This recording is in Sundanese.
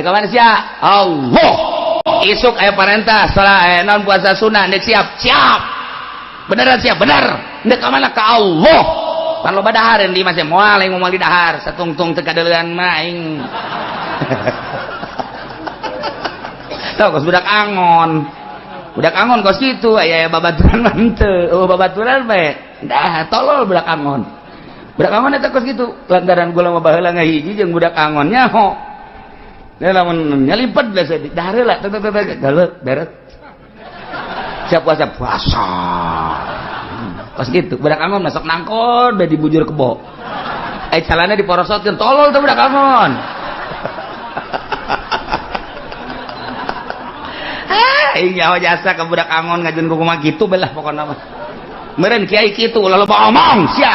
Ka mana sia? Allah. Isuk aya parentah salat naon puasa sunnah, ndek siap? Siap. Beneran siap? Bener. Ndek ka mana? Ka Allah. Pan loba dahareun di imah, moal aing moal di dahar, satungtung teu kadeulean mah aing. Tau kos budak angon. Budak angon kos kitu, aya babaturan mah henteu. Oh, babaturan bae. Dah tolol budak angon. Budak angon eta kos kitu. Lantaran gula mah baheula ngahiji jeung budak angon nyaho. Dia lamun nyalimpet biasa dahar heula tek tek tek galeuh beres. Siap puasa puasa. Kos kitu budak angon masuk nangkon bae dibujur kebo. Eh, calana diporosotkeun, tolol tuh budak angon. Aing nyawa jasa ke budak angon ngajeun kumaha kitu belah pokona mah. Meureun kiai kitu ulah loba omong sia.